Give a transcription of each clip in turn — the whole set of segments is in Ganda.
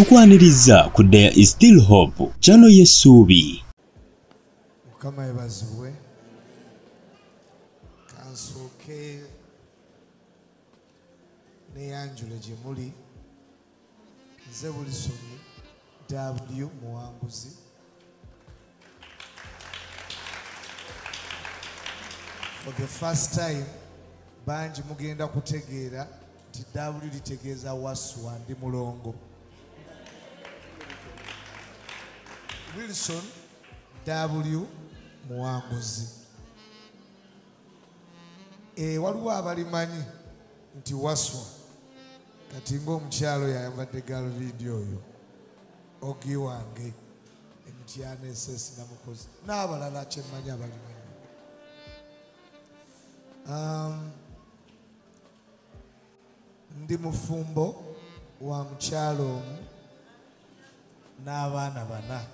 Tukwaniriza ku There is Still Hope, channel y'essuubi. Mukama yebazibwe. Kansooke neyanjule gye muli. Nze Wilson W Muwanguzi. For the first time, bangi mugenda kutegeera nti W litegeeza Waswa, ndi mulongo. Wilson W Muwanguzi. Waliwo abalimanyi nti Waswa, kati ng'omukyalo yayambadde galuvindi oyo ogi wange emityana esesi namukozi n'abalala kyemmanyi abalimanyi. Ndi mufumbo wa mukyalo omu n'abaana bana.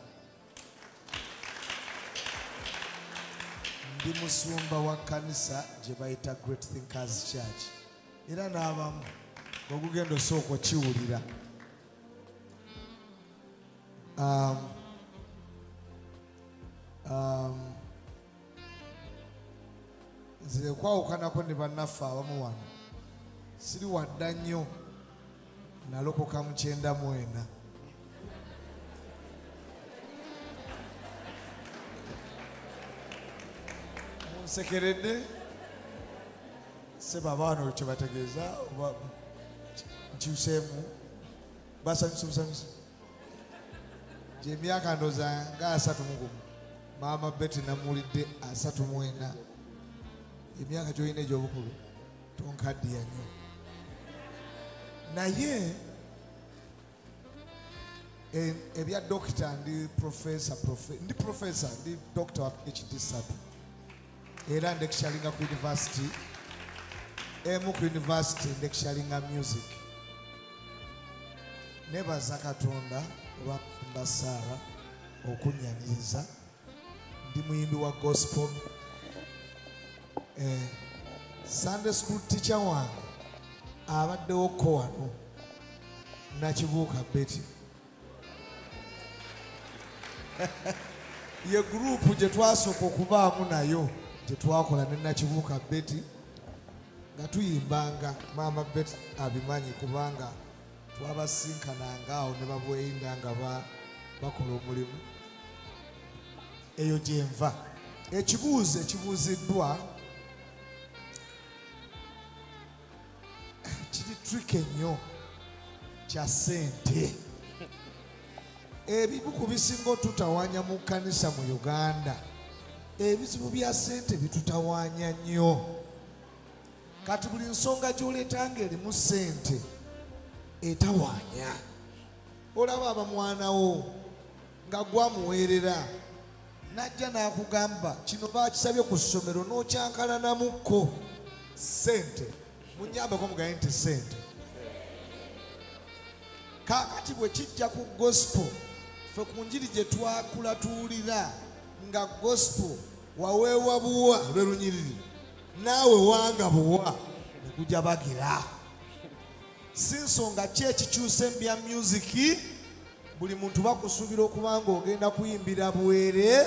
Ndi musumba wa kanisa gye bayita Great Thinkers Church. Era n'abamu ogugenda osooka okiwulira. Nze kwawukanako ne bannaffe abamu wano. Siri wadda nnyo, nalokoka mu 94. Munsekeredde, seba abaana kye bategeeza oba nkyuseemu, basanyusa busanyusa. Gye emyaka ndowooza nga 31, Maama Betty namuwulidde 34. Emyaka gy'olina egy'obukulu tonkaddiya nnyo. Naye ebya dokita, ndi professor, ndi professor, ndi doctor wa PhD 3. Era ndekishalinga ku university, emu ku university ndekishalinga music. Nebaza Katonda oba Sarah okunyaniriza. Ndi muyimbi wa gospel. Sunday school teacher wange abaddewo ko wano, Nakibuuka Betty. Ye gurupu gye twasooka okubaamu nayo gye twakola ne Nakibuuka Betty nga tuyimbanga. Maama Betty abimanyi kubanga twabasinkananga awo ne babweyinda nga bakola omulimu. Eyo gye nva. Ekibuuzo ekibuuziddwa kiri tricky nnyo, kya ssente. Ebimu ku bisinga otutawaanya mu kkanisa mu Uganda, ebizibu bya ssente bitutawaanya nnyo. Kati buli nsonga gy'oleetanga erimu ssente etawaanya. Olaba abamwanawo nga gwamuweerera n'ajja n'akugamba kino baakisabye ku ssomero n'okyankalanamukko. Ssente. Munyambeko mugaye nti ssente. Kaakati bwe kijja ku gospel, ffe ku njiri gye twakula tuwulira nga gospel waweewa buwa lwe lunyiriri, naawe wanga buwa ne gujja bagira. Si nsonga ki ekikyusa ebya music, buli muntu bakusuubira okuba ng'ogenda kuyimbira bwereere.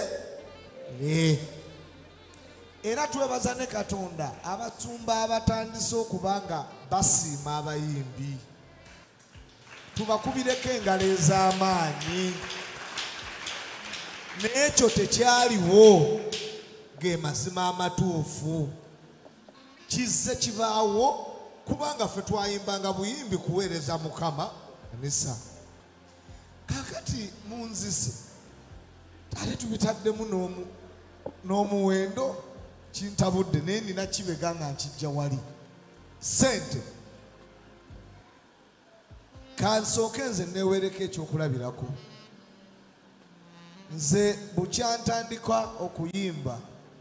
Era twebaza ne Katonda abasumba abatandise okuba nga basiima abayimbi. Tubakubireko engalo ez'amaanyi. N'ekyo tekyaliwo, ge mazima amatuufu. Kizze kibaawo kubanga ffe twayimbanga buyimbi kuweereza Mukama kanisa. Kaakati munzise ate tubitaddemu n'omuwendo kintabudde, naye nina kibega nga nkijja wali. Ssente. Kansooke nze neewereko ekyokulabirako. Nze bukyantandika okuyimba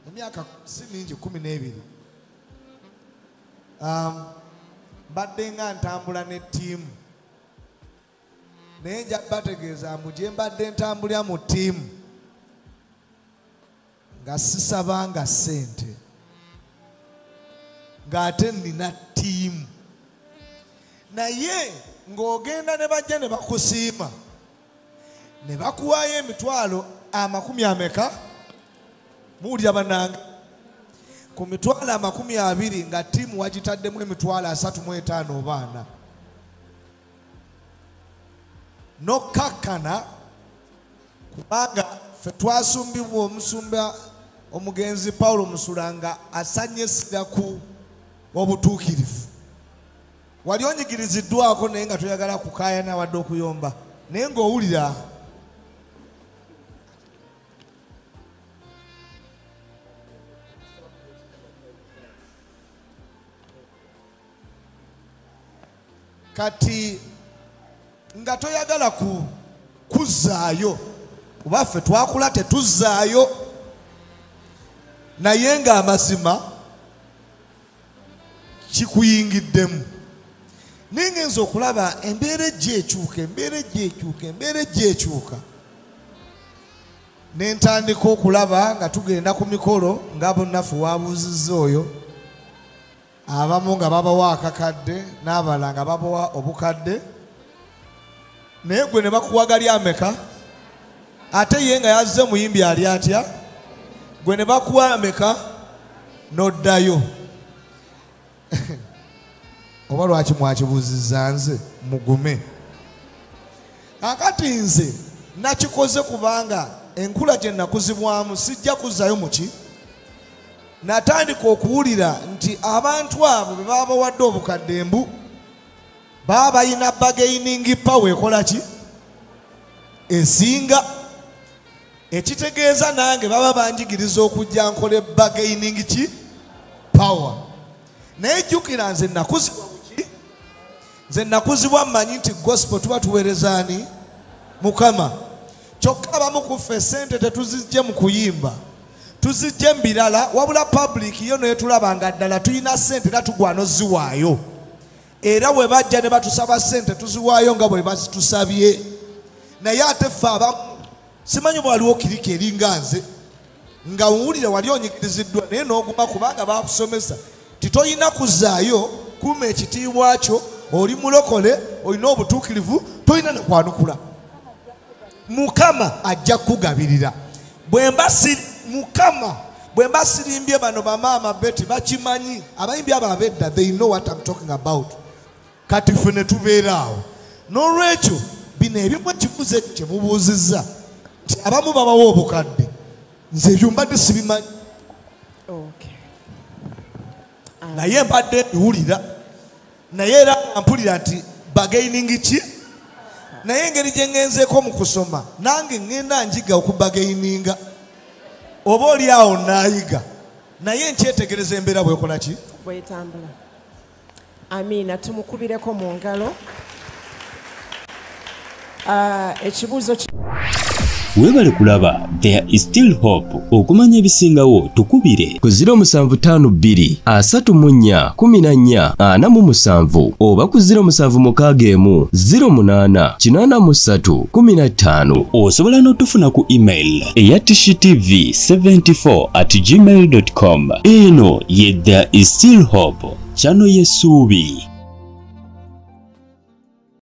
emyaka si mingi, 12. Mbadde nga ntambula ne ttiimu, naye nja bategeeza mbu gye mbadde ntambulira mu ttiimu nga sisabanga ssente, ng'ate nina ttiimu. Naye Ng'ogenda ne bajja ne bakusiima ne bakuwaayo emitwalo 20 ameka? Muwulira bannange, ku mitwalo 20 nga ttiimu wagitaddemu emitwalo 35 obaana nokkakkana, kubanga ffe twasumbibwa omusumba omugenzi Paulo Musula nga asanye essira ku obutuukirivu. Wali onyigiriziddwako naye nga toyagala kukaayana wadde okuyomba, naye ng'owulira. Kati nga toyagala kuzzaayo, kuba ffe twakula tetuzzaayo, naye ng'amazima kikuyingiddemu. Ningenza okulaba embeera ejja ekyuka, embeera ejja ekyuka, embeera ejja ekyuka, ne ntandika okulaba nga tugenda ku mikolo nga bonnaffe wabuuzizza oyo, abamu nga babawa akakadde n'abalala nga babawa obukadde, naye gwe ne bakuwa gali ameka? Ate ye nga yazze muyimbi ali atya? Gwe ne bakuwa ameka? N'oddayo. Oba lwaki mwakibuuzizza nze? Mugume. Kakati nze nakikoze kubanga enkula gye nakuzibwamu sijja kuzzayo muki. Natandika okuwulira nti abantu abo be baba bawadde obukadde mbu baba balina bargaining power ekola ki? Esinga. Ekitegeeza nange baba banjigiriza okujja nkole bargaining ki? Power. Naye jjukira nze nakuzibwa buki? Nze nakuzibwa mmanyi nti gospel tuba tuweereza ani? Mukama. Kyokka abamu ku ffe ssente tetuzijje mu kuyimba, tuzijje mu birala, wabula public yo naye tulaba nga ddala tulina ssente era tugwana oziwaayo. Era bwe bajja ne batusaba ssente tuziwaayo nga bwe bazitusabye. Naye ate ffe abamu simanyi bwe waliwo kirika eringa nze nga nwulira wali onyigiriziddwa naye n'oguma kubanga baakusomesa nti toyina kuzzaayo, kuuma ekitiibwa kyo, oli mulokole, olina obutuukirivu, tolina ne kwanukula. Mukama ajja kukugabirira. Mukama bwe mba sirimbye bano bamaama Betty bakimanyi, abayimbi abo ab'edda they know what I'm talking about. Kati ffe ne tubeera awo. N'olwekyo bino ebimu ekibuuzo ekyo kye mubuuzizza nti abamu babawa obukadde, nze ebyo mbadde sibimanyi. Naye mbadde mbiwulira, naye era mpulira nti bargaining ki? Naye engeri gye ngenzeeko mu kusoma nange ŋŋenda njiga okubagaininga, oba oli awo naayiga, naye nkyetegereza embeera bw'ekola ki? Bw'etambula. Amiina, tumukubireko mu ngalo. Ekibuuzo Webale kulaba There is Still Hope. Okumanya ebisingawo tukubire ku 0752 34 14 47 oba ku 0761 08 83 15. Osobola n'otufuna ku email eya tishitv74@gmail.com. Eno ye There is Still Hope, channel y'essuubi.